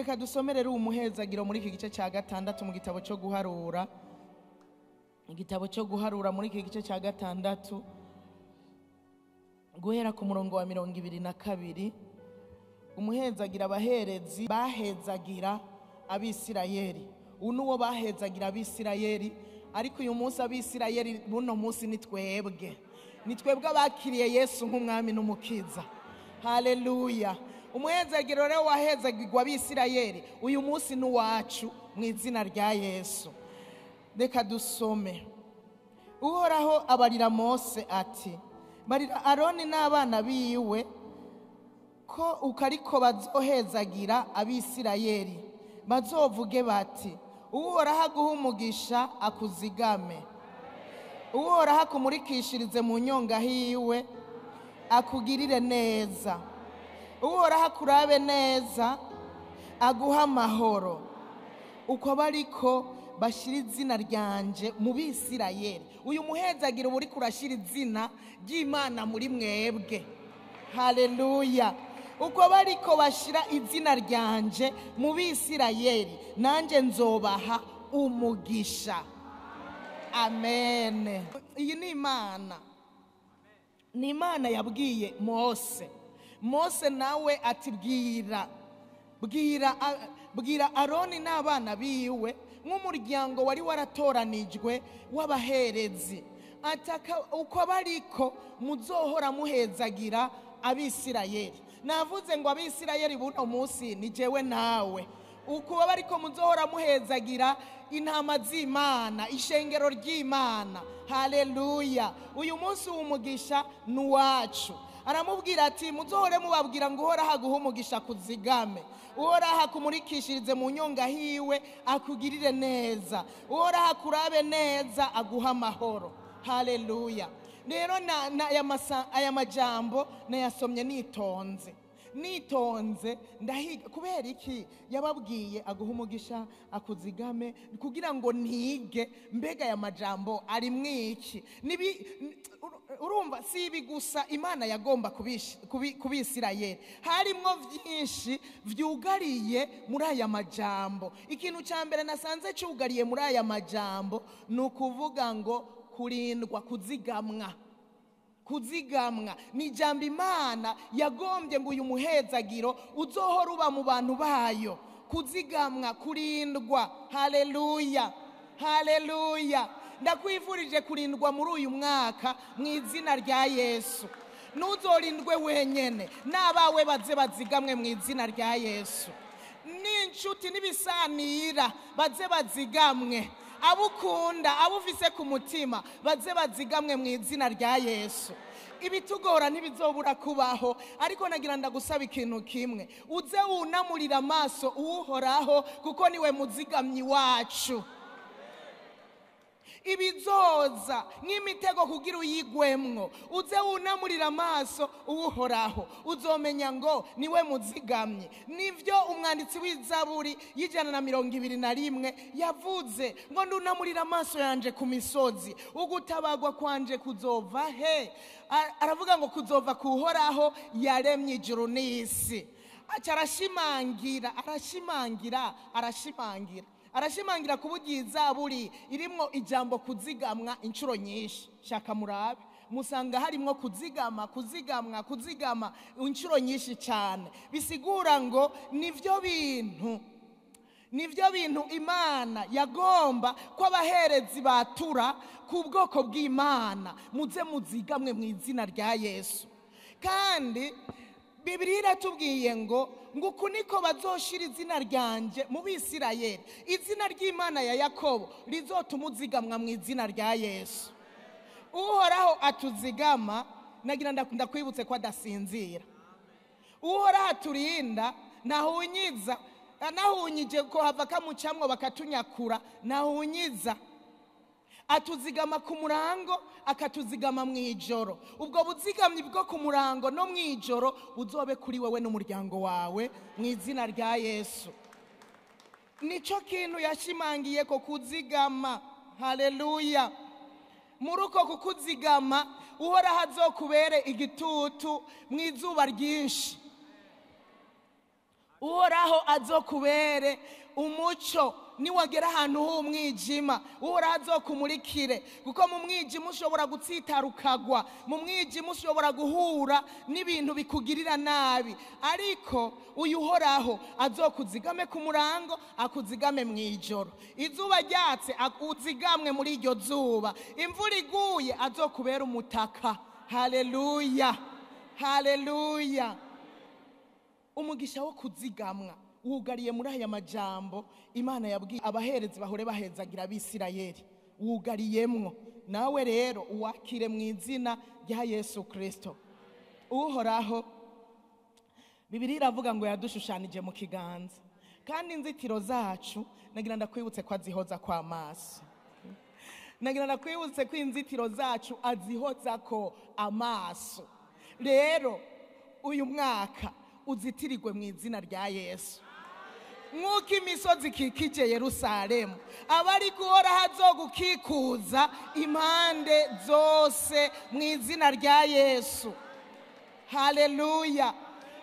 Reka dusomere rero umuhezagiro muri iki gice cya gatandatu mu gitabo cyo guharura. Igitabo cyo guharura muri iki gice cya gatandatu guhera ku murongo wa 22. Umuhezagira abaherezi bahezagira Abisirayeli. Uno bahezagira Abisirayeli, ariko uyu munsi Abisirayeli buno munsi ni twebwe. Ni twebwe abakiriye Yesu nk'umwami n'umukiza. Haleluya. Umuhezagiro rero wahezagirwa Abisirayeli uyu munsi ni uwacu mu izina rya Yesu. Reka dusome. Uhoraho abarira Mose ati: barira Aroni n'abana biwe ko ukariko bazohezagira Abisirayeli, bazovuge bati: Uhoraho aguhe umugisha akuzigame, Uhoraho akumurikishirize mu nyonga hiwe akugirire neza, Uhoraho akurabe neza aguha amahoro. Uko bariko bashira izina ryanje mu Bisirayeli. Uyu muhezagira uba uriko urashira izina ry'Imana muri mwebwe. Haleluya. Uko bariko bashira izina ryanje mu Bisirayeli, nanje nzobaha umugisha. Amen. Iyi ni Imana. Ni Imana yabwiye Mose. Mose nawe ati bwira bwira Aroni n'abana biwe nk'umuryango wari waratoranijwe w'abaherezi, ataka uko bariko muzohora muhezagira Abisirayeli. Navuze ngo Abisirayeli buno munsi ni jewe nawe. Uko bariko muzohora muhezagira intama z'Imana, ishengero ry'Imana. Haleluya. Uyu munsi w'umugisha nuwacu. Aramubwira ati muzohore mubabwira ngo Uhoraho aguhe umugisha kuzigame, Uhoraho akumurikishirize mu nyonga hiwe akugirire neza, Uhoraho akurabe neza aguha amahoro. Haleluya. Rero aya majambo nayasomye nitonze. Nitonze ndahiga. Kubera iki yababwiye aguha umugisha akuzigame? Kugira ngo ntige mbega aya majambo ari mwiki. Nibi urumva si ibi gusa Imana yagomba kubisirayeli, harimwo byinshi vyugariye muri aya majambo. Ikintu cya mbere nasanze cyugariye muri aya majambo ni ukuvuga ngo kurindwa, kuzigamwa. Kuzigamwa ni ijambo Imana yagombye ngo uyu muhezagiro uzohora uba mu bantu bayo. Kuzigamwa, kurindwa. Haleluya. Haleluya. Ndakwifurije kurindwa muri uyu mwaka mu izina rya Yesu. Ntuzorindwe wenyene, n'abawe baze bazigamwe mu izina rya Yesu. N'inshuti n'ibisanira baze bazigamwe, abukunda abufise ku mutima baze bazigamwe mu izina rya Yesu. Ibitugora ntibizobura kubaho, ariko nagira ndagusaba ikintu kimwe: uze wunamurira amaso Uhoraho, kuko niwe muzigamyi wacu. Ibizoza nk'imitego kugira uyigwemwo, uze wunamurira amaso Uhoraho, uzomenya ngo niwe muzigamye. Nivyo umwanditsi w'Izaburi y'121 yavuze ngo ndunamurira amaso yanje ku misozi, ugutabagwa kwanje kuzova he? Aravuga ngo kuzova ku Uhoraho yaremye ijuru n'isi. Aca arashimangira, arashimangira, arashimangira, arashimangira kubugira Izaburi irimwo ijambo kuzigamwa inshuro nyinshi. Shaka murabe musanga harimwo kuzigama, kuzigamwa, kuzigama inshuro nyinshi cyane. Bisigura ngo nivyo bintu, nivyo bintu Imana yagomba ko abaherezi batura ku bwoko bw'Imana. Muze muzigamwe mu izina rya Yesu. Kandi Bibiliya iratubwiye ngo uku niko bazoshira izina ryanje mu Bisirayeli. Izina ry'Imana ya Yakobo rizotuma uzigamwa mu izina rya Yesu. Uhoraho atuzigama. Nagira ndakwibutse ko adasinzira. Uhoraho aturinda, nahunyiza, nahunyije ko hava kamucamwo bakatunyakura, nahunyiza. Atuzigama ku murango, akatuzigama mu ijoro. Ubwo buzigamyi bwo ku murango no mu ijoro buzobe kuri wewe n'umuryango wawe mu izina rya Yesu. Nico kintu yashimangiye ko kuzigama. Haleluya. Muri uko kukuzigama, Uhoraho azokubere igitutu mu izuba ryinshi. Uhoraho azokubere umuco niwagera ahantu h'umwijima, Uhoraho azokumurikire, kuko mu mwijima ushobora gutsitara ukagwa, mu mwijima ushobora guhura n'ibintu bikugirira nabi, ariko uyu Uhoraho azokuzigame ku murango, akuzigame mu ijoro. Izuba ryatse uzigamwe muri iryo zuba, imvura iguye azokubera umutaka. Haleluya, haleluya. Umugisha wo kuzigamwa wugariye muri aya majambo Imana yabwiye abaherezi bahore bahezagira abisirayeli, wugariyemwo. Nawe rero uwakire mu izina rya Yesu Kristo. Uhoraho, Bibiliya iravuga ngo yadushushanije mu kiganza, kandi inzitiro zacu nagira ndakwibutse ko azihoza kwa maso. Nagira ndakwibutse ko inzitiro zacu azihoza ko amaso. Rero uyu mwaka uzitirirwe mu izina rya Yesu. Nk'uko imisozi ikikije Yerusalemu, abari guhoraho azogukikuza impande zose mu izina rya Yesu. Haleluya.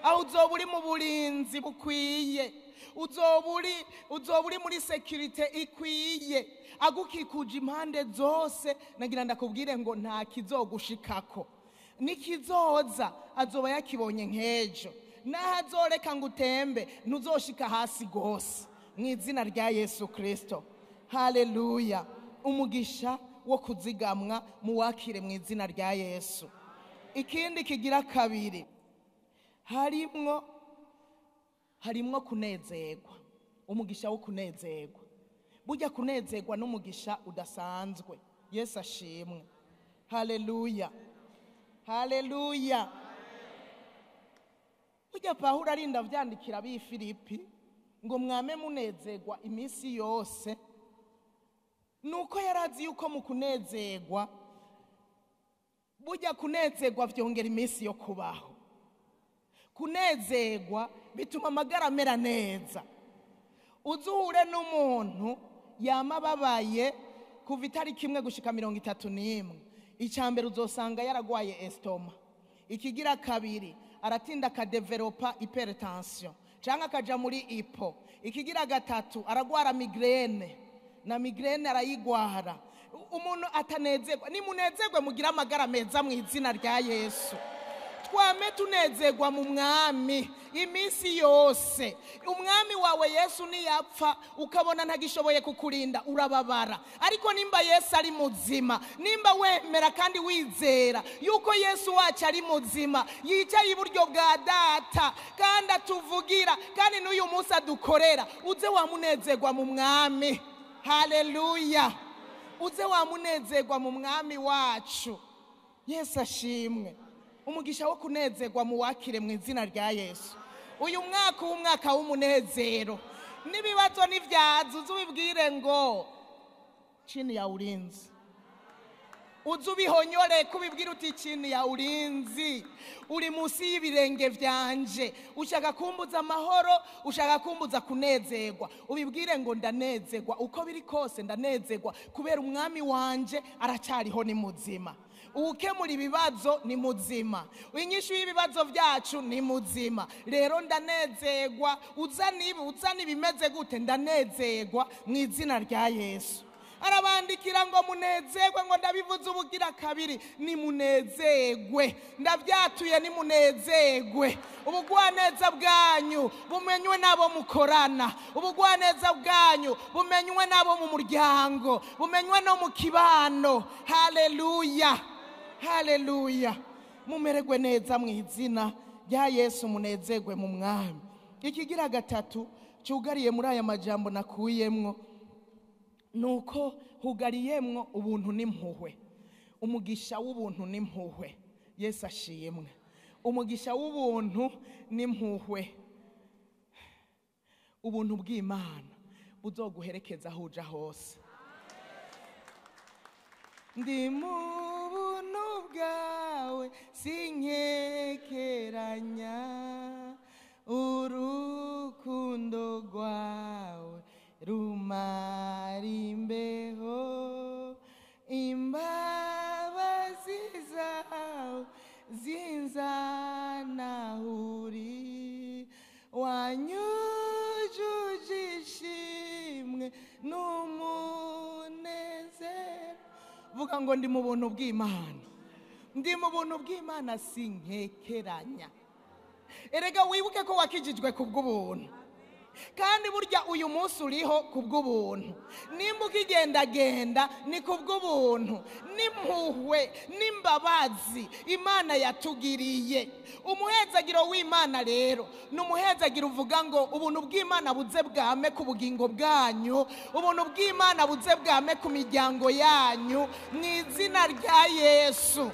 Aho uzoba uri mu burinzi bukwiye, uzoba uri muri sekirite ikwiye, agukikuje impande zose. Nagira ndakubwire ngo nta kizogushikako, nikizoza azoba yakibonye nk'ejo. Naho azoreka ngo utembe, ntuzoshika hasi gose mu izina rya Yesu Kristo. Haleluya. Umugisha wo kuzigamwa muwakire mu izina rya Yesu. Ikindi kigira kabiri, harimwo kunezerwa. Umugisha wo kunezerwa. Burya kunezerwa n'umugisha udasanzwe. Yesu ashimwe. Haleluya, haleluya. Burya Pawulo arinda avyandikira ab'i Filipi ngo mwame munezerwa iminsi yose, nuko yarazi yuko mu kunezerwa, burya kunezerwa vyongera iminsi yo kubaho. Kunezerwa bituma amagara amera neza. Uzuhure n'umuntu yama ababaye kuva itariki 1 gushika 31, icya mbere uzosanga yaragwaye estoma. Ikigira kabiri, aratinda akadevelopa hypertension cyangwa akaja muri ipo. Ikigira gatatu, aragwara migraine, na migraine arayigwara. Umuntu atanezerwa, nimunezerwe mugira amagara meza mu izina rya Yesu. Twame tunezerwa mu mwami iminsi yose. Umwami wawe Yesu niyapfa ukabona ntagishoboye kukurinda, urababara. Ariko nimba Yesu ari muzima, nimba wemera kandi wizera yuko Yesu wacu ari muzima, yicaye iburyo bwa data kandi atuvugira, kandi n'uyu munsi adukorera, uze wamunezerwa mu mwami. Haleluya. Uze wamunezerwa mu mwami wacu. Yesu ashimwe. Umugisha wo kunezerwa muwakire mu izina rya Yesu. Uyu mwaka w'umwaka w'umunezero, n'ibibazo n'ivyazo uzubibwire ngo chini ya ulinzi. Uzubihonyore kubibwira uti chini ya ulinzi, uri munsi y'ibirenge vyanje, ushaka kumbuza amahoro, ushaka kumbuza kunezerwa, ubibwire ngo ndanezerwa, uko biri kose ndanezerwa kubera umwami wanje aracyariho ni muzima. Ukemura ibibazo ni muzima, inyishu y'ibibazo byacu ni muzima. Rero ndanezerwa, uzana ibimeze gute, ndanezerwa mu izina rya Yesu. Arabandikira ngo munezerwe, ngo ndabivuze ubugira kabiri, nimunezerwe, ndavyatuye nimunezerwe. Ubugwaneza bwanyu bumenywe nabo mukorana, ubugwaneza bwanyu bumenywe nabo mu muryango, bumenywe no mu kibano. Haleluya, haleluya. Mumererwe neza mu izina rya Yesu, munezerwe mu mwami. Ikigira gatatu cyugariye muri aya majambo nakuyemwo, nuko hugariyemwo ubuntu n'impuhwe. Umugisha w'ubuntu n'impuhwe. Yesu ashimwe. Umugisha w'ubuntu n'impuhwe. Ubuntu bw'Imana buzoguherekeza aho uja hose. Ndi mu buntu bwawe sinkekeranya, urukundo rwawe rumara imbeho, imbabazi zawe zinzana uri, wanyuze Umunezero. Vuga ngo ndi mu buntu bw'Imana, ndi mu buntu bw'Imana, sinkekeranya. Erega wibuke ko wakijijwe kubw'ubuntu, kandi burya uyu munsi uriho kubw'ubuntu. Nimba ukigendagenda ni kubw'ubuntu, n'impuhwe n'imbabazi Imana yatugiriye. Umuhezagiro w'Imana rero ni umuhezagiro uvuga ngo ubuntu bw'Imana buze bwame ku bugingo bwanyu, ubuntu bw'Imana buze bwame ku miryango yanyu, mu izina rya Yesu.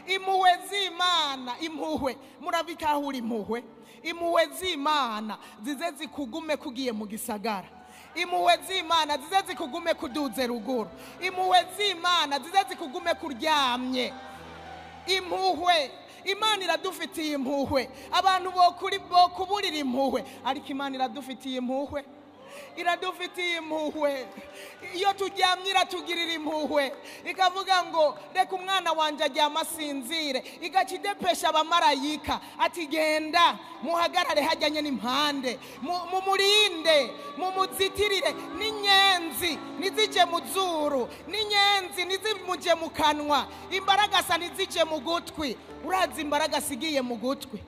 Impuhwe z'Imana, impuhwe, murabitahura impuhwe. Impuhwe z'Imana zize zikugume kugiye mu gisagara. Impuhwe z'Imana zize zikugume kuduze ruguru. Impuhwe z'Imana zize zikugume kuryamye. Impuhwe, Imana iradufitiye impuhwe. Abantu bo kuburira impuhwe, ariko Imana iradufitiye impuhwe. Iradufitiye impuhwe. Iyo turyamye iratugirira impuhwe, ikavuga ngo reka umwana wanjye aryama asinzire. Igaca idepesha abamarayika ati genda muhagarare hajyanye n'impande, mumurinde, mumuzitirire, n'inyenzi ntizije mu zuru, n'inyenzi ntizimuje mu kanwa, imbaragasa ntizije mu gutwi. Urazi imbaragasa igiye mu gutwi?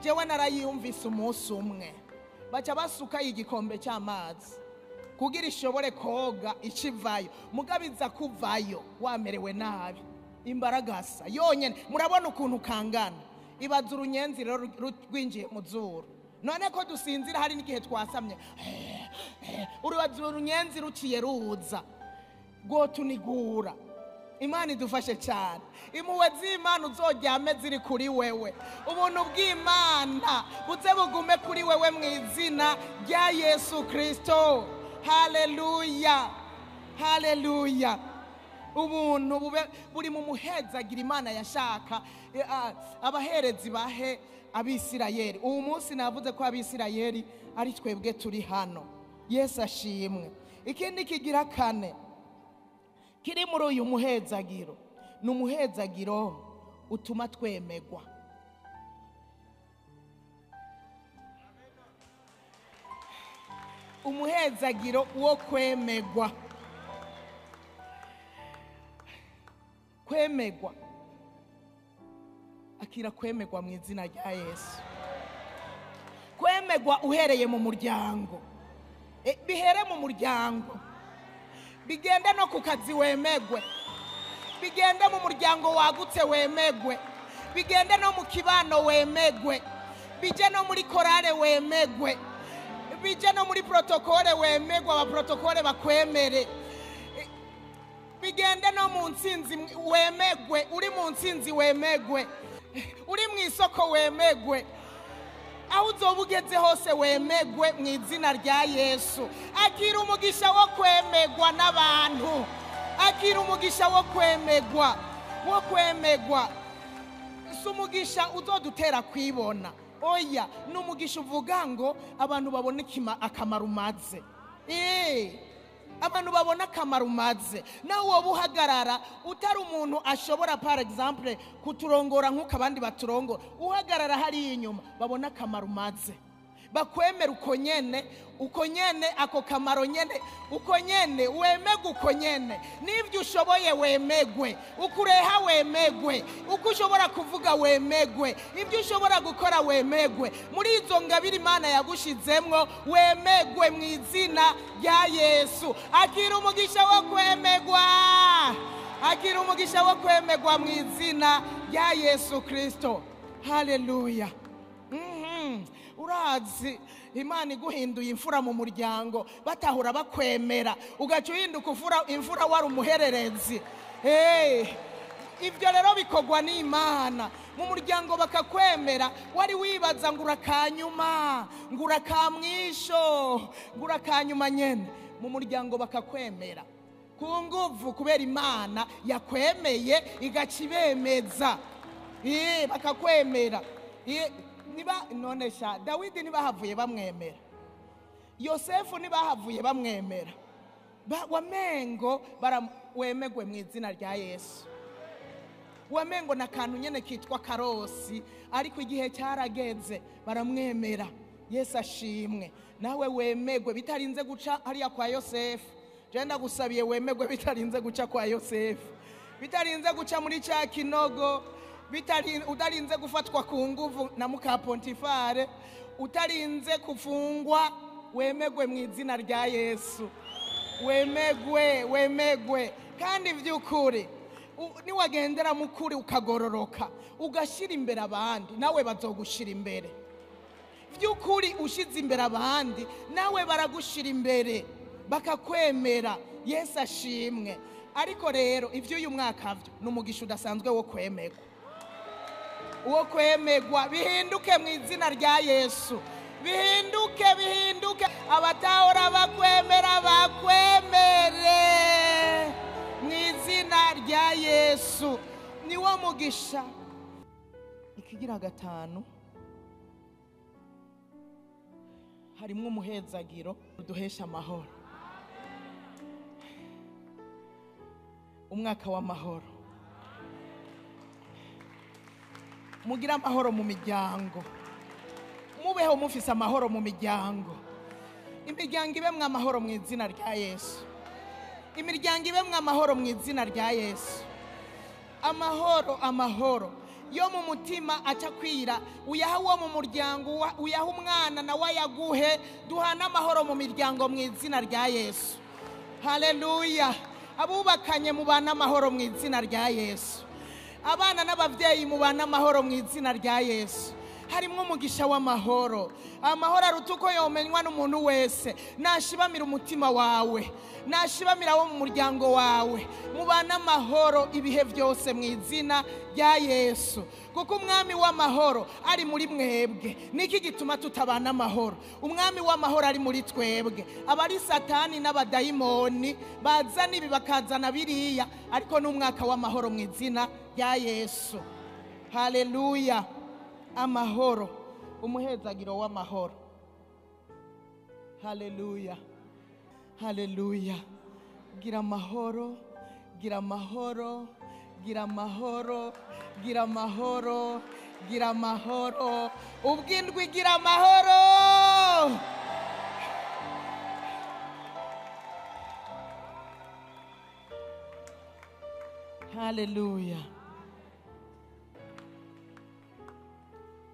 Jewe narayiyumvise umunsi umwe, baca basuka igikombe cy'amazi kugira ishobore koga ikivayo, mugabiza kuvayo wamerewe nabi. Imbaragasa yonyene murabona ukuntu kangana. Ibaza urunyenzi rero rwinjiye mu zuru. None ko dusinzira hari n'igihe twasamye, urubaza urunyenzi ruciye ruza rwotunigura. Imana idufashe cyane. Impuhwe z'Imana uzoryame ziri kuri wewe. Ubuntu bw'Imana buze bugume kuri wewe mu izina rya Yesu Kristo. Haleluya, haleluya. Ubuntu bube buri mu muhezagira Imana yashaka abaherezi bahe Abisirayeli. Uyu munsi navuze ko Abisirayeli ari twebwe turi hano. Yesu ashimwe. Ikindi kigira kane kiri muri uyu muhezagiro ni umuhezagiro utuma twemegwa. Umuhezagiro wo kwemegwa. Kwemegwa, akira kwemegwa mu izina rya Yesu. Kwemegwa uhereye mu muryango, bihere mu muryango, bigende no ku kazi wemegwe, bigende mu muryango wagutse wemegwe, bigende no mu kibano wemegwe, bije no muri korale wemegwe, bije no muri protokole wemegwe, abaprotokole bakwemere, bigende no mu ntsinzi wemegwe, uri mu ntsinzi wemegwe, uri mu isoko wemegwe, aho uzoba ugeze hose wemegwe mu izina rya Yesu. Akira umugisha wo kwemegwa n'abantu, akira umugisha wo kwemegwa, wo kwemegwa. Si umugisha uzodutera kwibona, oya, ni umugisha uvuga ngo abantu babone akamaro umaze. Abantu babona akamaro umaze. Nawe woba uhagarara utari umuntu ashobora par exemple kuturongora nk'uko abandi baturongora, uhagarara hariya inyuma babona akamaro umaze, bakwemera uko nyene, uko nyene, ako kamaro nyene, uko nyene wemegwe, uko nyene n'ibyo ushoboye wemegwe, ukureha wemegwe, uko ushobora kuvuga wemegwe, ibyo ushobora gukora wemegwe. Muri izo ngabire Imana yagushizemwo wemegwe mu izina rya Yesu. Akira umugisha wo kwemegwa, akira umugisha wo kwemegwa mu izina rya Yesu Kristo. Haleluya. Urazi Imana iguhinduye imfura mu muryango, batahura bakwemera, ugaca uhinduka imfura wari umuhererezi. Ibyo rero bikorwa n'Imana. Mu muryango bakakwemera, wari wibaza ngo urakanyuma, ngo urakamwisho, ngo urakanyuma nyene. Mu muryango bakakwemera ku nguvu, kubera Imana yakwemeye igaca ibemeza. Bakakwemera. Niba none sha Dawidi nibahavuye bamwemera, Yosefu nibahavuye bamwemera, wamengo wemegwe mu izina rya Yesu. Wamengo na kantu nyene kitwa karosi, ariko igihe cyarageze baramwemera. Yesu ashimwe. Nawe wemegwe bitarinze guca hariya kwa Yosefu. Je ndagusabiye wemegwe bitarinze guca kwa Yosefu, bitarinze guca muri cya kinogo, utarinze gufatwa ku nguvu na muka Pontifare, utarinze kufungwa. Wemegwe mu izina rya Yesu. Wemegwe, wemegwe. Kandi vy'ukuri niwagendera mu kuri ukagororoka, ugashyira imbere abandi, nawe bazogushira imbere. Vy'ukuri ushize imbere abandi, nawe baragushira imbere, bakakwemera. Yesu ashimwe. Ariko rero ivy'uyu mwaka vyo ni umugisha udasanzwe wo kwemegwa, wo kwemegwa. Bihinduke mu izina rya Yesu. Bihinduke, bihinduke. Abatahora bakwemera bakwemere mu izina rya Yesu. Niwo mugisha. Ikigira gatanu, harimwo umuhezagiro uduhesha amahoro. Umwaka w'amahoro. Mugire amahoro mu miryango, mubeho mufise amahoro mu miryango. Imiryango ibemwo amahoro mu izina rya Yesu. Imiryango ibemwo amahoro mu izina rya Yesu. Amahoro, amahoro yo mu mutima aca kwira, uyaha uwo mu muryango, uyaha umwana nawe ayaguhe. Duhana amahoro mu miryango mu izina rya Yesu. Haleluya. Abubakanye mubana amahoro mu izina rya Yesu. Abana n'abavyeyi mubana amahoro mu izina rya Yesu. Harimwo umugisha w'amahoro. Amahoro aruta uko yomenywa n'umuntu wese. Nashibamira umutima wawe, nashibamira wo mu muryango wawe. Mubana amahoro ibihe byose mu izina rya Yesu. Kuko umwami w'amahoro ari muri mwebwe. Niki gituma tutabana amahoro? Umwami w'amahoro ari muri twebwe. Abari Satani n'abadayimoni bazana ibi bakazana biriya, ariko n'umwaka w'amahoro mu izina rya Yesu. Haleluya. Amahoro, umuhezagiro w'amahoro. Haleluya, haleluya. Gira amahoro, gira amahoro, gira amahoro, gira amahoro, gira amahoro. Ubwindwi gira amahoro. Haleluya.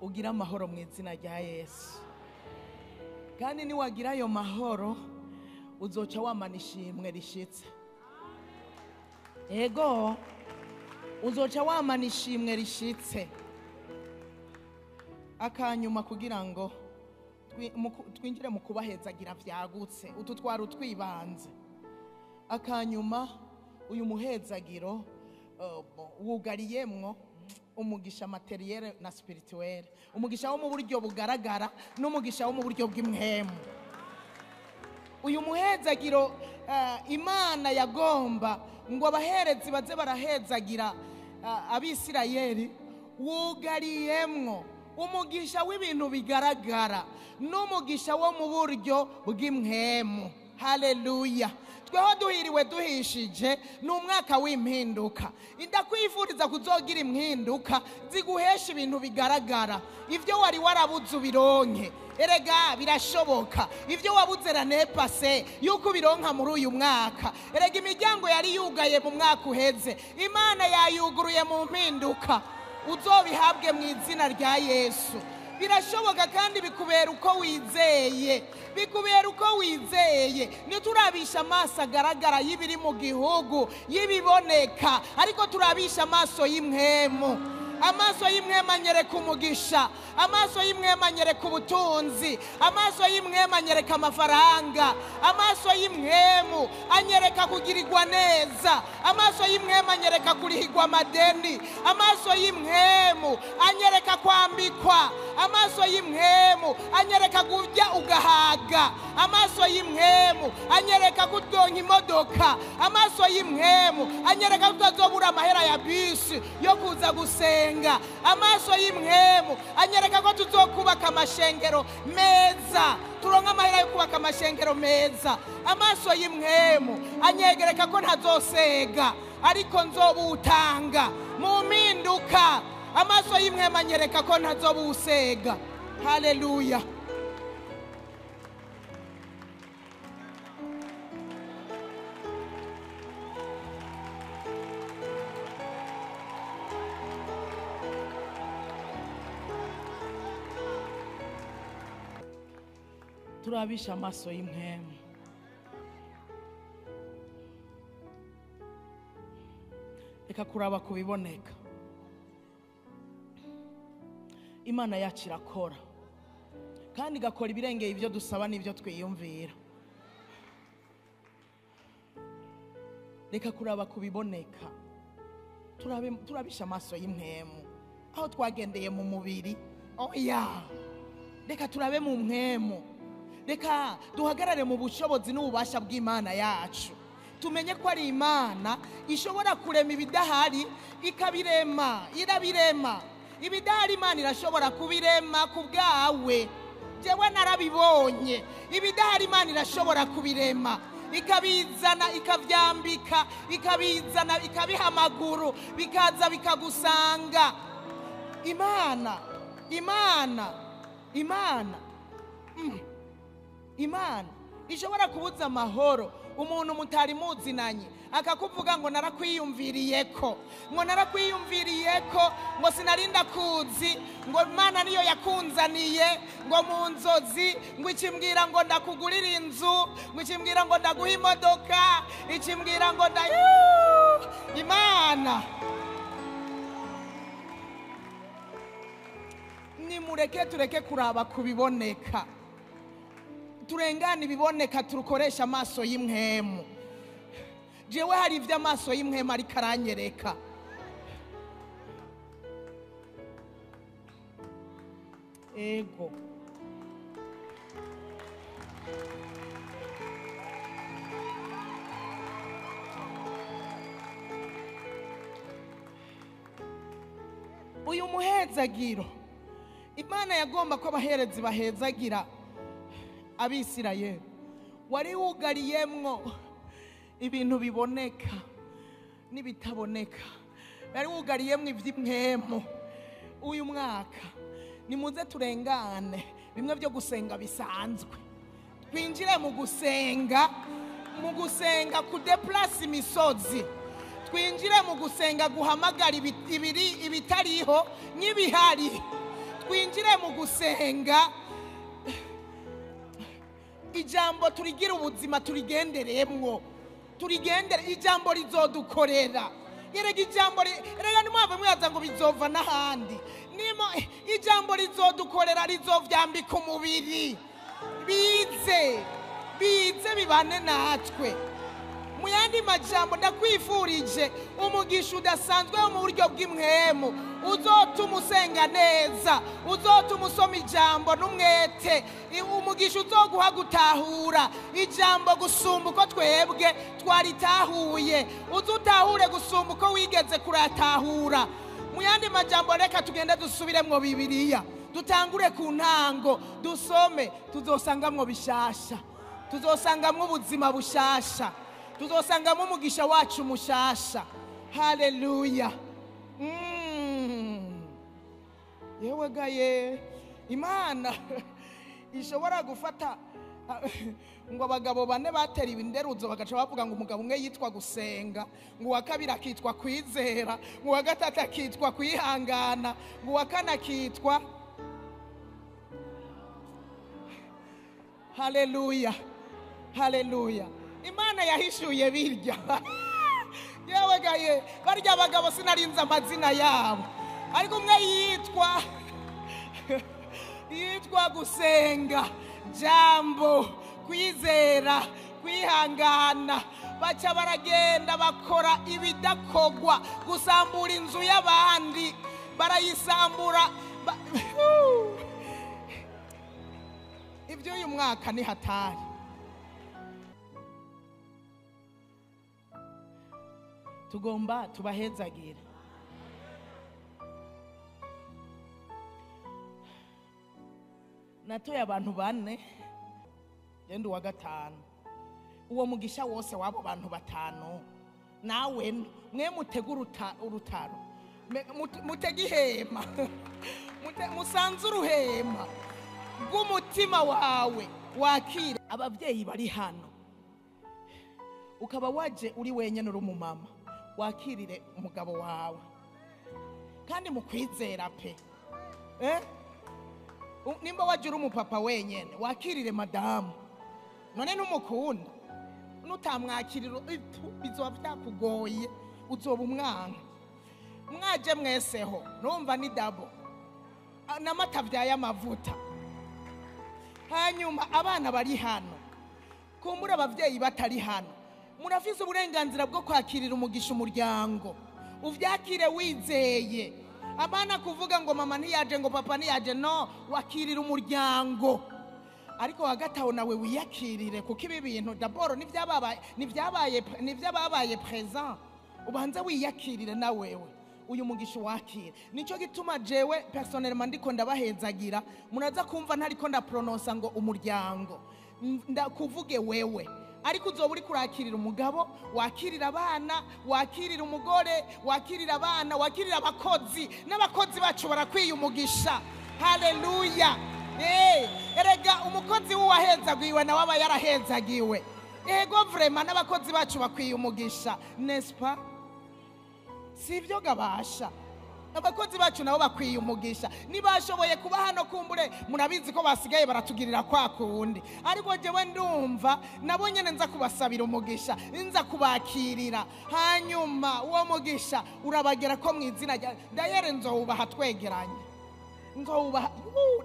Ugira amahoro mu izina rya Yesu. Kandi niwagira ayo mahoro uzoca wamana ishimwe rishitse. Ego, uzoca wamana ishimwe rishitse. Akanyuma kugira ngo twinjire mu kubahezagira vyagutse, utu twari utwibanze. Akanyuma uyu muhezagiro wugariyemwo umugisha materiel na spirituel, umugisha wo mu buryo bugaragara n'umugisha wo mu buryo bw'imhemu. Uyu muhezagiro Imana yagomba ngo abaherezi baze barahezagira Abisirayeli, wugariyemwo umugisha w'ibintu bigaragara n'umugisha wo mu buryo bw'imhemu. Haleluya. Tweho duhiriwe duhishije, ni umwaka w'impinduka. Ndakwifuriza kuzogira impinduka ziguhesha ibintu bigaragara. Ivyo wari warabuze ubironke. Erega birashoboka. Ivyo wabuze l'année passée yuko ubironka muri uyu mwaka. Erega imiryango yari yugaye mu mwaka uheze, Imana yayuguruye mu mpinduka. Uzobihabwe mu izina rya Yesu. Birashoboka kandi bikubera uko wizeye, bikubera uko wizeye. Ntiturabisha amaso agaragara y'ibiri mu gihugu, y'ibiboneka, ariko turabisha amaso y'imhemu. Amaso y'imhemu anyereka umugisha, amaso y'imhemu anyereka ubutunzi, amaso y'imhemu anyereka amafaranga, amaso y'imhemu anyereka kugirirwa neza, amaso y'imhemu anyereka kurihirwa amadeni, amaso y'imhemu anyereka kwambikwa, amaso y'imhemu anyereka kurya ugahaga, amaso y'imhemu anyereka kuronka imodoka, amaso y'imhemu anyereka kutazobura amahera ya bisi yo kuza gusenga, amaso y'imhemu anyereka ko tuzokubaka amashengero meza, turonka amahera yo kubaka amashengero meza. Amaso y'imhemu anyegereka ko ntazosega ariko nzobutanga mu mpinduka. Amaso y'imhemu anyereka ko ntazobusega. Haleluya. Turabisha amaso y'impwemu. Reka kuraba kubiboneka. Imana yacu irakora kandi igakora ibirengeye ibyo dusaba n'ibyo twiyumvira. Reka kuraba kubiboneka. Turabisha amaso y'impwemu. Aho twagendeye mu mubiri, oya, reka turabe mu mpwemu. Reka duhagarare mu bushobozi n'ububasha bw'Imana yacu. Tumenye ko ari Imana ishobora kurema ibidahari ikabirema, irabirema. Ibidahari Imana irashobora kubirema ku bwawe. Jewe narabibonye. Ibidahari Imana irashobora kubirema, ikabizana, ikavyambika, ikabizana, ikabiha amaguru, bikaza bikagusanga. Imana, Imana, Imana, Imana ishobora kubuza amahoro umuntu mutari muzinanye, akakuvuga ngo narakwiyumviriyeko, ngo narakwiyumviriyeko, ngo sinarinda kuzi, ngo Imana niyo yakunzaniye, ngo mu nzozi, ngo ikimbwira ngo ndakugurira inzu, ngo ikimbwira ngo ndaguha imodoka, ikimbwira ngo nda Imana. Nimureke tureke kuraba kubiboneka. Turengane ibiboneka, turukoresha amaso y'impwemu. Jewe hari ivyo amaso y'impwemu ariko aranyereka. Ego. Uyu muhezagiro Imana yagomba ko abaherezi bahezagira Abisirayeli wari wugariyemwo ibintu biboneka n'ibitaboneka, wari wugariyemwo ivy'impwemu. Uyu mwaka nimuze turengane bimwe byo gusenga bisanzwe, twinjire mu gusenga, mu gusenga kudeplace imisozi, twinjire mu gusenga guhamagara ibitariho n'ibihari, twinjire mu gusenga ijambo turigira ubuzima, turigenderemwo, turigendere. Ijambo rizodukorera. Erega ijambo erega nimwave mwibaza ngo bizova n'ahandi. Nimo ijambo rizodukorera, rizovyambika umubiri, bize bize bibane natwe. Mu yandi majambo, ndakwifurije umugisha udasanzwe wo mu buryo bw'impwemu, uzotuma usenga neza, uzotuma usoma ijambo n'umwete, umugisha uzoguha gutahura ijambo gusumba uko twebwe twaritahuye, uzutahure gusumba uko wigeze kuratahura. Mu yandi majambo, reka tugende dusubiremwo Bibiliya, dutangure ku ntango, dusome, tuzosangamwo bishasha, tuzosangamwo ubuzima bushasha, tuzosangamo umugisha wacu mushasha. Haleluya. Yewe gaye, Imana ishobora gufata ngo abagabo bane batera ibinderuzo bagaca bavuga ngo umugabo umwe yitwa gusenga, ngo uwa kabiri akitwa kwizera, ngo uwa gatatu akitwa kwihangana, ngo uwa kane akitwa. Haleluya, haleluya. Imana yahishuye birya. Yewe gaye, barya abagabo sinarinze amazina yabo, ariko umwe yitwa gusenga, jambo, kwizera, kwihangana. Baca baragenda bakora ibidakogwa, gusambura inzu y'abandi barayisambura. Ibyo uyu mwaka ni hatari. Tugomba tubahezagira. Natoye abantu bane, genda uwa gatanu. Uwo mugisha wose wabo bantu batanu, nawe mwe mutege urutaro, mutege ihema, musanze uruhema rw'umutima wawe wakire abavyeyi bari hano. Ukaba waje uri wenyene uri umumama, wakirire umugabo wawe kandi mukwizera pe. Nimba waje uri umupapa wenyene, wakirire madamu. None numukunda, nutamwakirira bizoba byakugoye, uzoba umwana. Mwaje mweseho, numva ni dabo n'amata vyaye amavuta. Hanyuma abana bari hano, kumbura abavyeyi batari hano, murafise uburenganzira bwo kwakirira umugisha umuryango. Uvyakire wizeye. Abana kuvuga ngo mama ntiyaje, ngo papa ntiyaje, no, wakirira umuryango. Ariko hagati aho nawe wiyakirire, kuko ibi bintu d'abord nivyababaye présent. Ubanze wiyakirire na wewe uyu mugisha wakira. Nico gituma jewe personnellement ndiko ndabahezagira, muraza kumva ntariko ndaprononsa ngo umuryango, ndakuvuge wewe. Ariko uzoba uri kurakirira umugabo, wakirira abana, wakirira umugore, wakirira abana, wakirira abakozi. N'abakozi bacu barakwiye umugisha. Haleluya. Erega umukozi w'uwahezagiwe nawe aba yarahezagiwe. Ego vraiment n'abakozi bacu bakwiye umugisha, n'est-ce pas? Sivyo gabasha? Abakozi bacu nabo bakwiye umugisha. Nibashoboye kuba hano, kumbure murabizi ko basigaye baratugirira kwa kundi, ariko jewe ndumva nabo nyene nza kubasabira umugisha, nza kubakirira. Hanyuma uwo mugisha urabagera ko mwizina rya dayere nzowubaha twegeranye, nzowubaha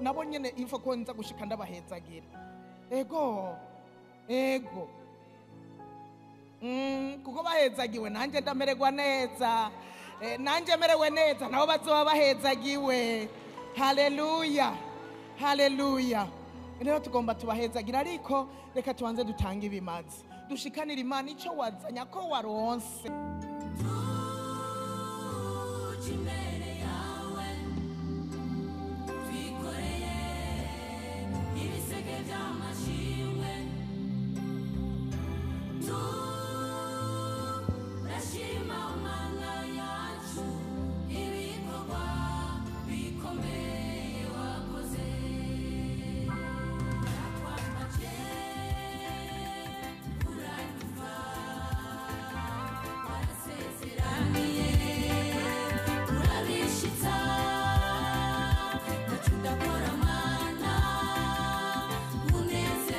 nabo nyene ifo ko nza gushika ndabahezagira. Ego ego, kuko bahezagiwe nanjye ndamererwa neza. Nanjye merewe neza, nabo bazoba bahezagiwe. Haleluya, haleluya. Rero tugomba tubahezagira, ariko reka tubanze dutange ibimazi, dushikanire Imana icyo wazanya ko waronse. Tuje imbere yawe twikoreye ibiseke by'amashimwe, turashima Mana yacu ibikorwa bikomeye wakoze. Nakwambaje uranyumva, warasezeraniye urabishitsa, ntacyo udakora Mana, munezeze.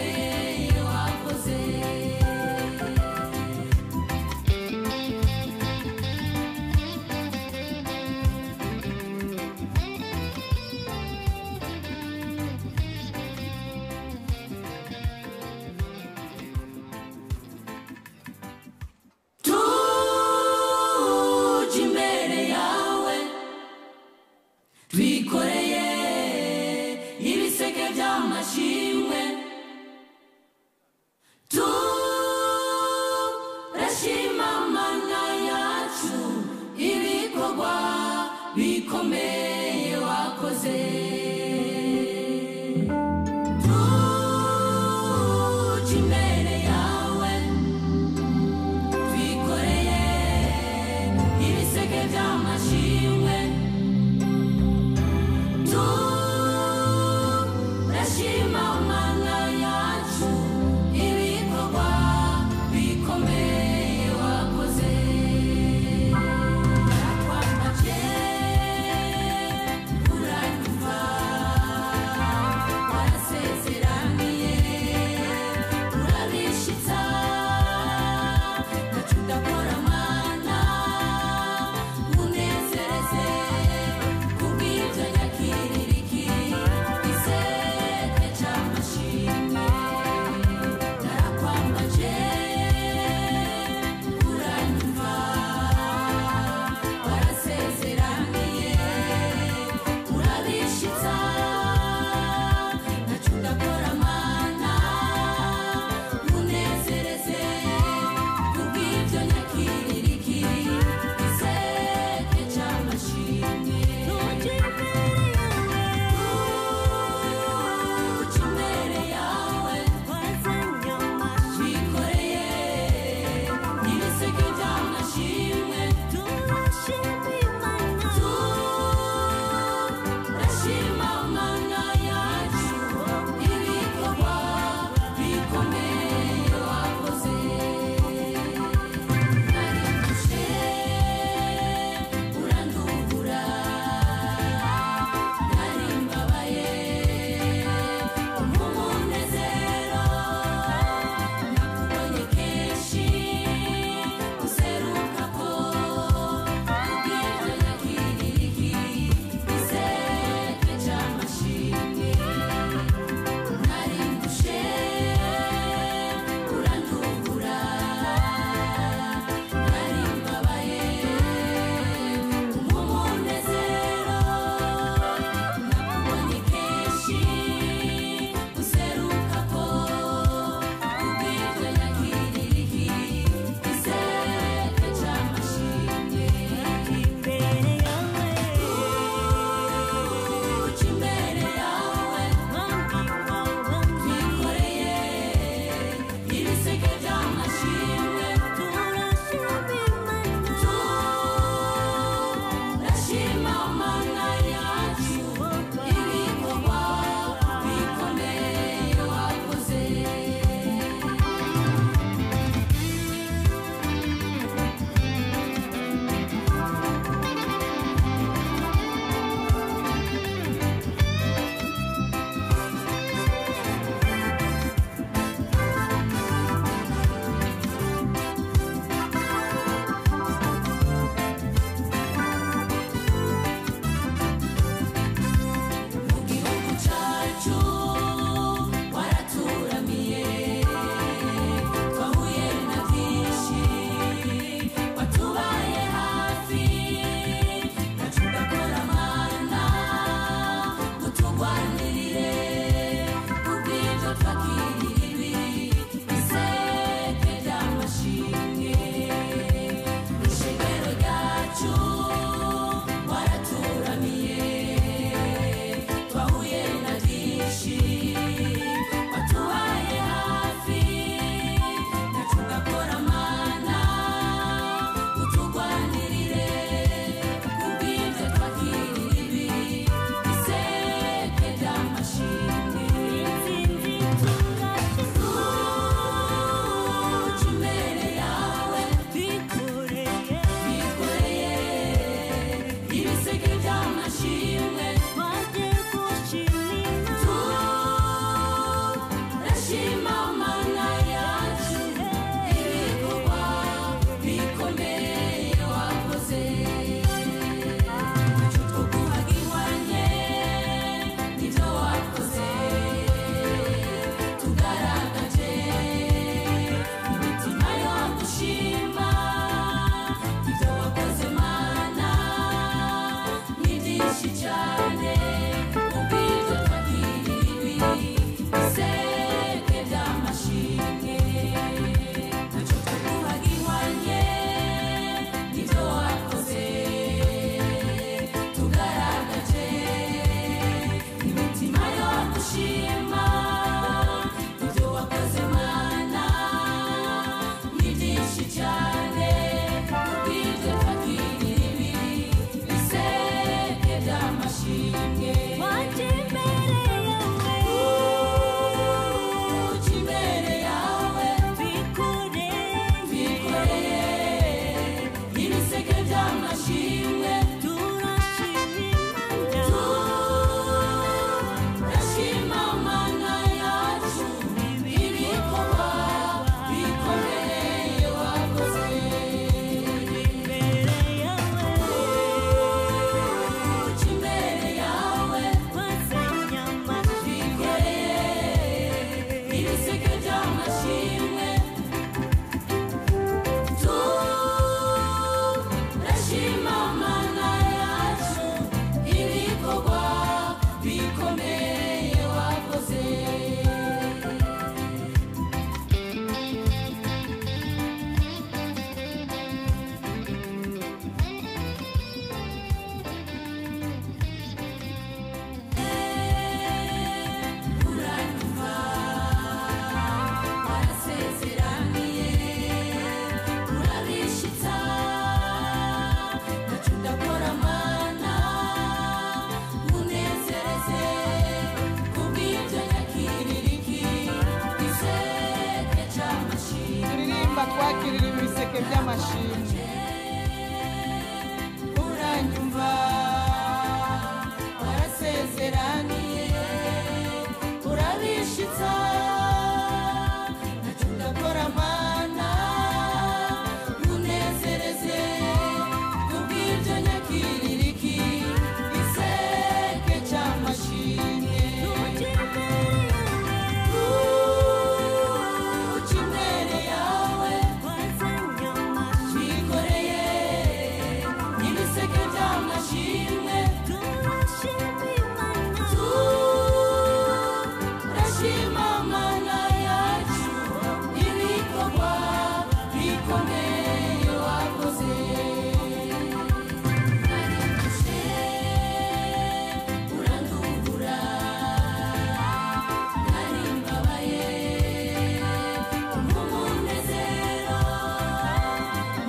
Ibikomeye wakoze. Tuje imbere yawe, twikoreye ibiseke by'amashimwe. Batwakirira ibi biseke by'amashimwe. Uranyumva, warasezeraniye, urabishitsa, ntacyo udakora Mana, ntunezereze, kubw'ibyo nyakirira iki giseke cy'amashimwe. Uca imbere yawe, twikoreye ibiseke by'amashimwe, turashima Mana yacu ibikorwa bikomeye wakoze. Narindushe urandubura, narimbabaye nk'umunezero,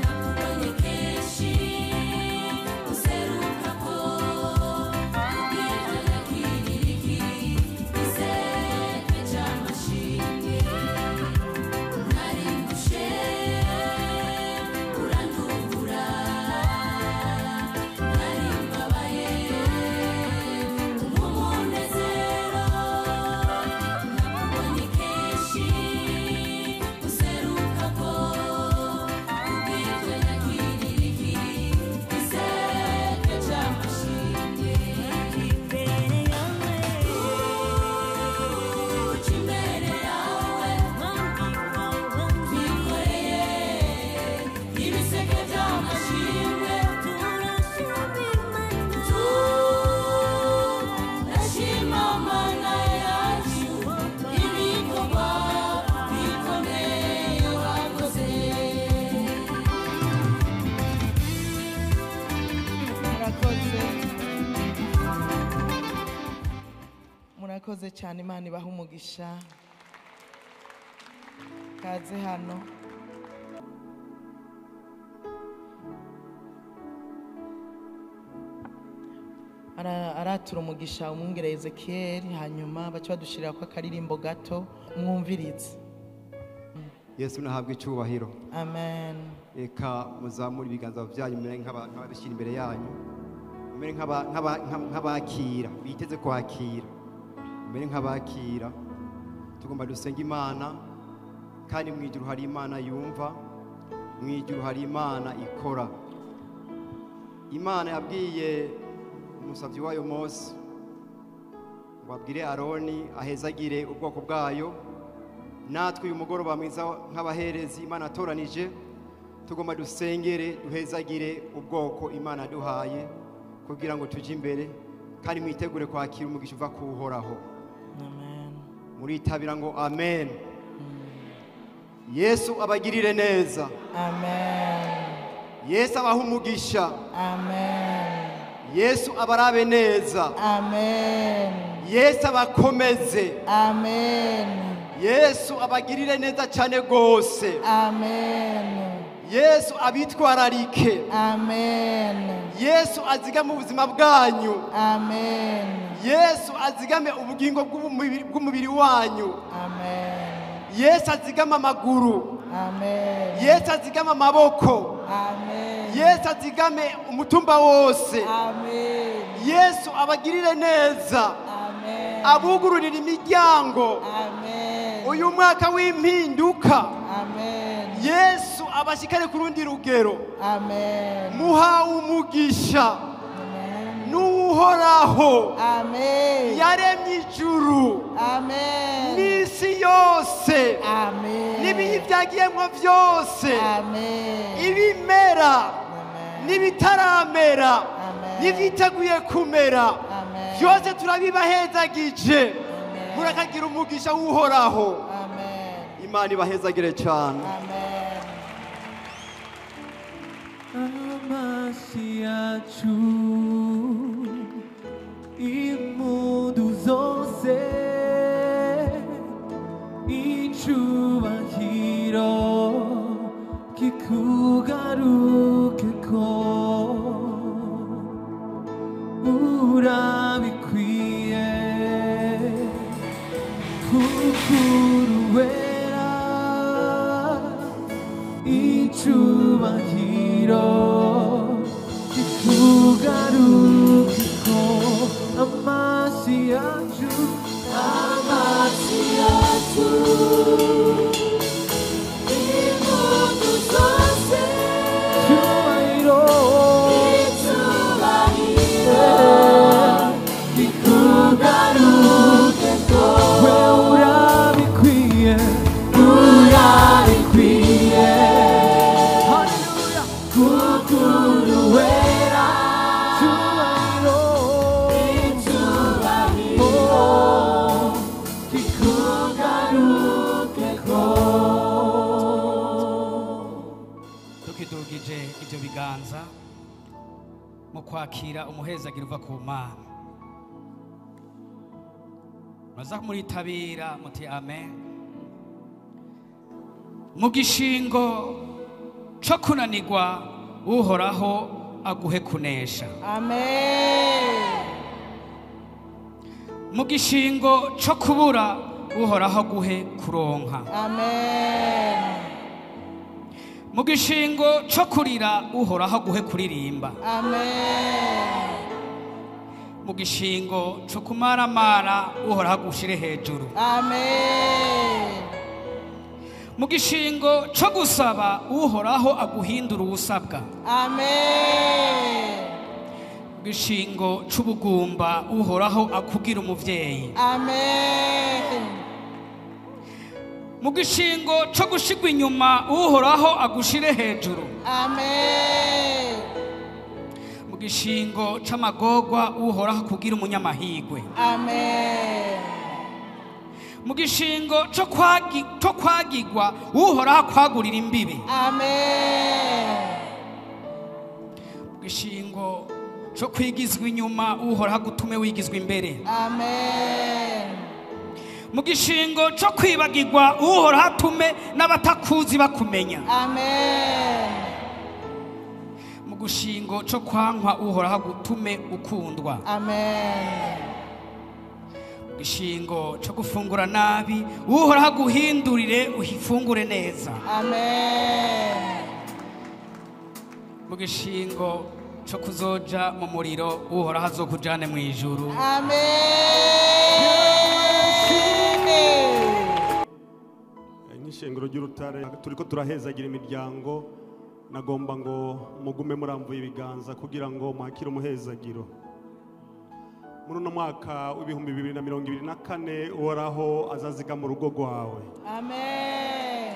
nakubonye kenshi useruka ko kubw'ibyo nyakirira iki giseke cy'amashimwe. Narindushe urandubura, narimbabaye nk'umunezero, nakubonye kenshi useruka ko kubw'ibyo nyakirira iki giseke cy'amashimwe. Uca imbere yawe, twikoreye ibiseke by'amashimwe, turashima Mana yacu ibikorwa bikomeye wakoze. Murakoze, murakoze cyane. Imana ibaha umugisha. Kaze hano. Aratura umugisha umwungere Ezekiel, hanyuma baca badushirira ko akaririmbo gato mwumvirize. Yesu nahabwe icyubahiro. Amen. Reka muzamure ibiganza byanyu, mumere nk'ababishyira imbere yanyu, mumere nk'abakira, biteze kwakira, mumere nk'abakira. Tugomba dusenga Imana, kandi mu ijuru hari Imana yumva, mu ijuru hari Imana ikora. Imana yabwiye umusabyi wayo Mose ngo abwire Aroni ahezagire ubwoko bwayo. Natwe uyu mugoroba mwiza nk'abaherezi Imana atoranije, tugomba dusengere, duhezagire ubwoko Imana duhaye kugira ngo tujye imbere, kandi mwitegure kwakira umugisha uva ku Uhoraho. Amen. Muritabira ngo amen. Yesu abagirire neza. Amen. Yesu abahe umugisha. Amen. Yesu abarabe neza. Amen. Yesu abakomeze. Amen. Yesu abagirire neza cyane rwose. Amen. Yesu abitwararike. Amen. Yesu azigame ubuzima bwanyu. Amen. Yesu azigame ubugingo bw'umubiri wanyu. Amen. Yesu azigame amaguru. Amen. Yesu azigame amaboko. Amen. Yesu azigame umutumba wose. Amen. Yesu abagirire neza. Amen. Abugururire imiryango. Amen. Uyu mwaka w'impinduka, Amen. Yesu abashikane ku rundi rugero. Amen. Muhawe umugisha Amen. n'Uhoraho Amen. yaremye ijuru Amen. n'isi yose Amen. n'ibiyibyagiyemwo byose, Amen. ibimera Amen. n'ibitaramera Amen. n'ivyiteguye kumera. Amen. Byose turabibahezagije. Amen. Murakagira umugisha w'Uhoraho. Amen. Imana ibahezagire cyane. Amen. Amashi yacu, impundu zose, icubahiro kikugarukeko, urabikwiye kuko uri uwera. Ibyo biganza mu kwakira umuhezagiro uva ku Mana. Maza muritabira muti amen. Mu gishingo cyo kunanirwa, Uhoraho aguhe kunesha. Amen. Mu gishingo cyo kubura, Uhoraho aguhe kuronka. Amen. Mu gishingo cyo kurira, Uhoraho aguhe kuririmba. Amen. Mu gishingo cyo kumaramara, Uhoraho agushire hejuru. Amen. Mu gishingo cyo gusaba, Uhoraho aguhindura uwusabwa. Amen. Mu gishingo c'ubugumba, Uhoraho akugira umuvyeyi. Amen. Mu gishingo cyo gushigwa inyuma, Uhoraho agushire hejuru. Amen. Mu gishingo c'amagorwa, Uhoraho akugira umunyamahigwe. Amen. Mu gishingo cyo kwagigwa, Uhoraho akwagurira imbibi. Amen. Mu gishingo cyo kwigizwa inyuma, Uhoraho agutume wigizwa imbere. Amen. Mu gishingo cyo kwibagirwa, Uhoraho atume n'abatakuzi bakumenya. Amen. Mu gishingo cyo kwankwa, Uhoraho agutume ukundwa. Amen. Mu gishingo cyo gufungura nabi, Uhoraho aguhindurire uhifungure neza. Amen. Mu gishingo cyo kuzoja mu muriro, Uhoraho azokujane mu ijuru. Amen. Nk'ishengero ry'Urutare turiko turahezagira imiryango, nagomba ngo mugume muramvuye ibiganza kugira ngo mwakire umuhezagiro. Muri uno mwaka w'2024, Uhoraho azaziga mu rugo rwawe. Amen.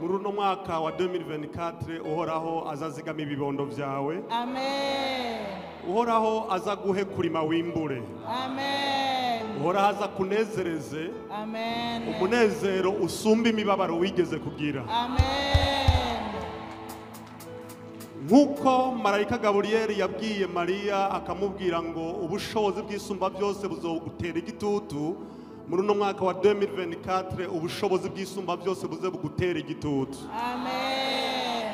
Muri uno mwaka wa 2024, Uhoraho azazigama ibibondo vyawe. Amen. Uhoraho azaguhe kurima wimbure. Amen. Uhoraho aza kunezereze. Amen. Umunezero usumba imibabaro wigeze kugira. Amen. Nk'uko marayika Gaburiyeli yabwiye Mariya akamubwira ngo ubushobozi bw'Isumba byose buzogutera igitutu, muri uno mwaka wa 2024 ubushobozi bw'Isumba byose buze bugutera igitutu. Amen.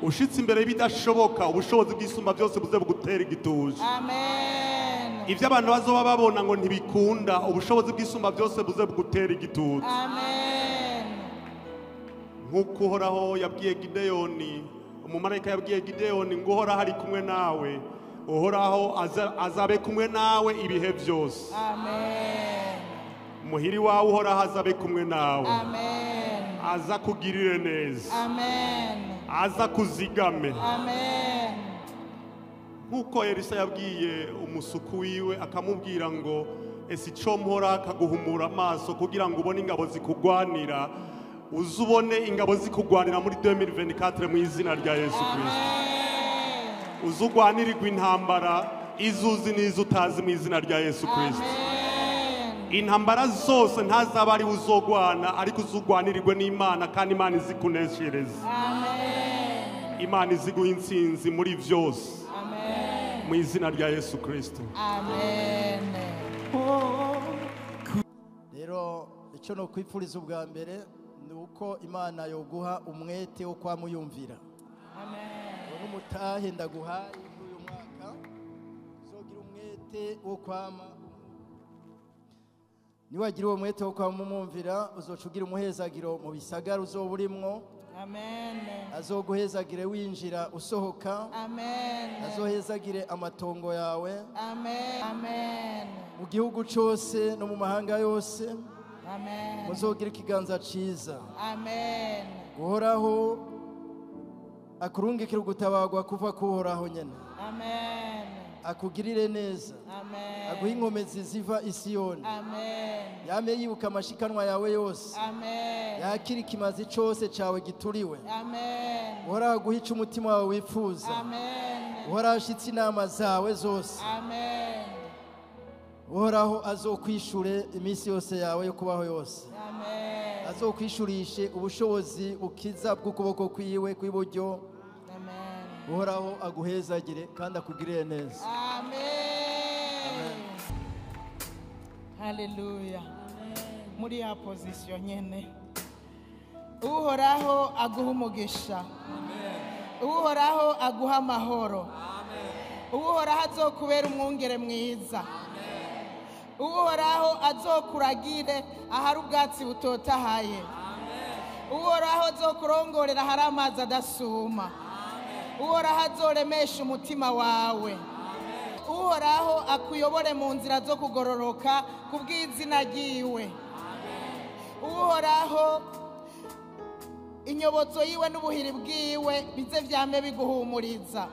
Ushitse imbere y'ibidashoboka, ubushobozi bw'Isumba byose buze bugutera igitutu. Amen. Ibyo abantu bazoba babona ngo ntibikunda, ubushobozi bw'Isumba byose buze bugutera igitutu. Amen. Nk'uko Uhoraho yabwiye Gideyoni, umumarayika yabwiye Gideyoni ngo Uhoraho ari kumwe nawe, Uhoraho azabe kumwe nawe ibihe byose. Amen. Muhiri wawe Uhoraho azabe kumwe nawe. Amen. Aza kugirire neza. Amen. Aza kuzigame. Amen. Nk'uko Elisa yabwiye umusuku wiwe akamubwira ngo ese icyo mpora akaguhumura amaso kugira ngo ubone ingabo zikugwanira, uze ubone ingabo zikugwanira muri 2024 mu izina rya Yesu Kristo. Amen. Uze ugwanirirwe intambara izuzi n'izo utazi mu izina rya Yesu Kristo. Amen. Intambara zose ntazaba ari uzogwana, ariko uzugwanirirwe n'Imana, kandi Imana izikuneshereza. Amen. Imana iziguha intsinzi muri byose. Amen. Mu izina rya Yesu Kristo. Amen. Rero icyo no kwipfuriza ubwa mbere ni uko Imana yoguha umwete wo kwamuyumvira. Amen. Uwo n'umutahe ndaguhaye muri uyu mwaka, uzogira umwete wo kwama. Niwagira uwo mwete wo kwama umwumvira, uzoca ugira umuhezagiro mu bisagara uzoba urimwo. Amen. Azoguhezagire winjira usohoka. Amen. Azohezagire amatongo yawe. Amen. Amen. Mu gihugu cose no mu mahanga yose. Amen. Muzogira ikiganza ciza. Amen. Uhoraho akurungikira ugutabagwa kuva kuhoraho nyene. Amen. Akugirire neza. Amen. Aguhe inkomezi ziva i Siyoni. Amen. Yame yibuka amashikanwa yawe yose. Amen. Yakira ikimazi cose cawe gituriwe. Amen. Uhoraho aguhe ico umutima wawe wifuza. Amen. Uhoraho ashitse inama zawe zose. Amen. Uhoraho azokwishure iminsi yose yawe yo kubaho yose. Amen. Azokwishurishe ubushobozi bukiza bw'ukuboko kwiwe kw'iburyo. Amen. Uhoraho aguhezagire kandi akugirire neza. Amen. Haleluya. Muri ya position nyene. Uhoraho aguha umugisha. Uhoraho aguha amahoro. Uhoraho azokubera umwungere mwiza. Uhoraho azokuragire ahari ubwatsi butotahaye. Uhoraho azokurongorera ahari amazi adasuma. Uhoraho azoremesha umutima wawe. Uhoraho akuyobore mu nzira zo kugororoka kubw'izina ryiwe. Uhoraho inyobozo yiwe n'ubuhiri bwiwe bize vyame biguhumuriza.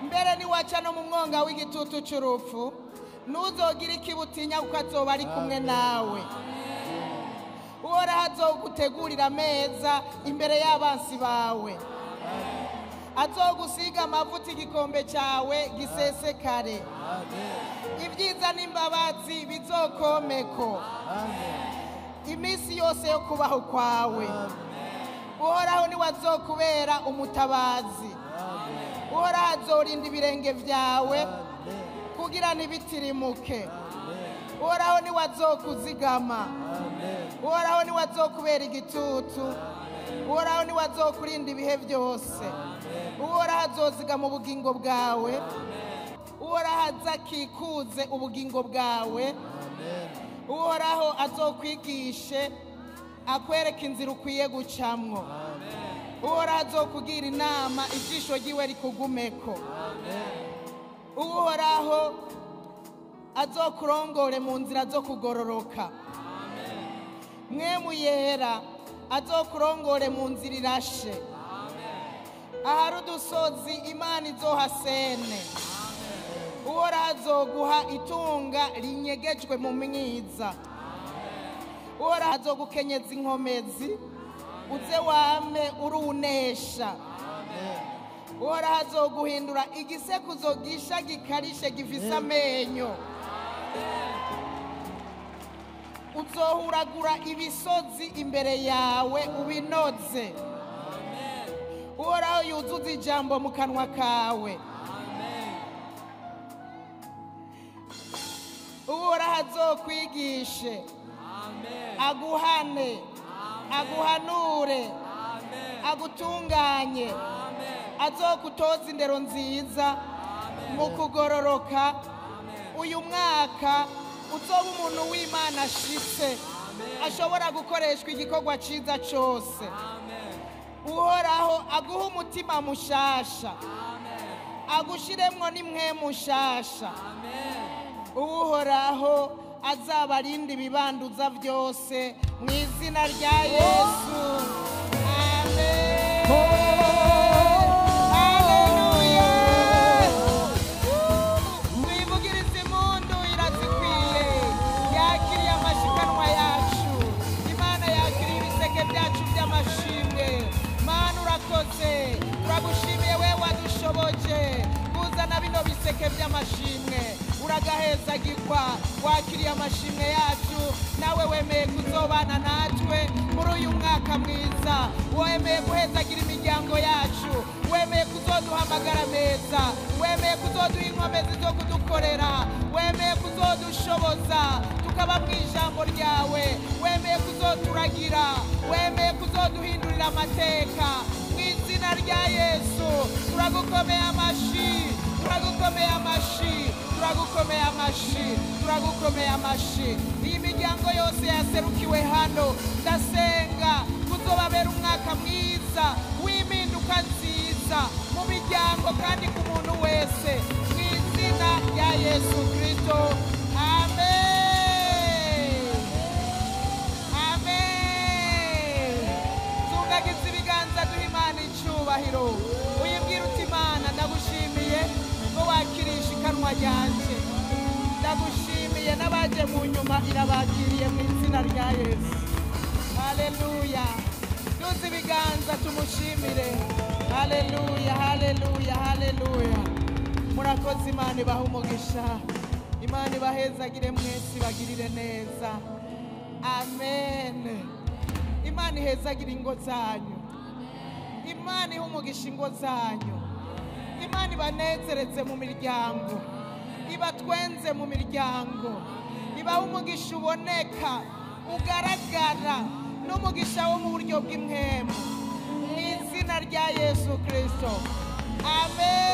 Mbere niwaca no mu mwonga w'igitutu c'urupfu, ntuzogira ikibutinya kuko azoba ari kumwe nawe. Uhoraho azogutegurira ameza imbere y'abansi bawe. Azogusiga amavuta igikombe cyawe gisesekare. Ibyiza n'imbabazi bizokomeko iminsi yose yo kubaho kwawe. Uhoraho niwe azokubera umutabazi. Uhoraho azorinda ibirenge byawe kugira ntibitirimuke. Uhoraho niwe azokuzigama. Uhoraho niwe azokubera igitutu. Uhoraho niwe azokurinda ibihe byose. Uhoraho azozigama ubugingo bwawe. Uhoraho azakikuze ubugingo bwawe. Uhoraho azokwigishe akwereka inzira ukwiye gucamwo. Uhoraho azokugira inama ijisho ryiwe rikugumeko. Uhoraho azokurongore mu nzira zo kugororoka. Mwemu yera azokurongore mu nzira irashe. Ahari udusozi Imana izohasene. Uhoraho azoguha itunga rinyegejwe mu mwiza. Uhoraho azogukenyeza inkomezi uze wame urunesha. Uhoraho azoguhindura igisekuzo gisha gikarishe gifise amenyo. Uzohuragura ibisozi imbere yawe ubinoze. Uhoraho yuzuza ijambo mu kanwa kawe. Uhoraho azokwigishe, aguhane, aguhanure, agutunganye, azokutoza indero nziza mu kugororoka. Uyu mwaka uzoba umuntu w'Imana ashitse, ashobora gukoreshwa igikorwa ciza cose. Uhoraho aguha umutima mushasha, agushiremwo n'imwe mushasha. Uhoraho azabarinda ibibanduza byose mu izina rya Yesu. Amen. Haleluya. Twivugirize impundu, irazikwiye. Yakiriye amashikanwa yacu. Imana yakiriye ibiseke byacu by'amashimwe. Mana urakoze, turagushimiye wewe wadushoboje kuzana bino biseke by'amashimwe. Uragahezagirwa, wakiriye amashimwe yacu. Nawe wemeye kuzobana natwe muri uyu mwaka mwiza. Wemeye guhezagira imiryango yacu. Wemeye kuzoduhamagara meza. Wemeye kuzoduha inkomezi zo kudukorera. Wemeye kuzodushoboza tukaba mu ijambo ryawe. Wemeye kuzoturagira. Wemeye kuzoduhindurira amateka. Mu izina rya Yesu turagukomeye amashi, turagukomeye amashi, turagukomeye amashi, turagukomeye amashi. Iyi miryango yose yaserukiwe hano, ndasenga kuzobabera umwaka mwiza w'impinduka nziza mu miryango kandi ku muntu wese, mu izina rya Yesu Kristo. Amen. Amen. Tungagize ibiganza duha Imana icubahiro. Uyibwira uti Imana ndagushimiye ko wakirisha ikanwa ryanje. Ndagushimiye n'abaje mu nyuma irabakiriye mu izina rya Yesu. Haleluya. Duze ibiganza tumushimire. Haleluya, haleluya, haleluya. Murakoze, Imana ibahe umugisha. Imana ibahezagire mwese, ibagirire neza. Amen. Imana ihezagire ingo zanyu. Imana ihe umugisha ingo zanyu. Imana ibanezereze mu miryango, ibatwenze mu miryango, ibahe umugisha uboneka ugaragara, n'umugisha wo mu buryo bw'impwemu, mu izina rya Yesu Kirisito, amen.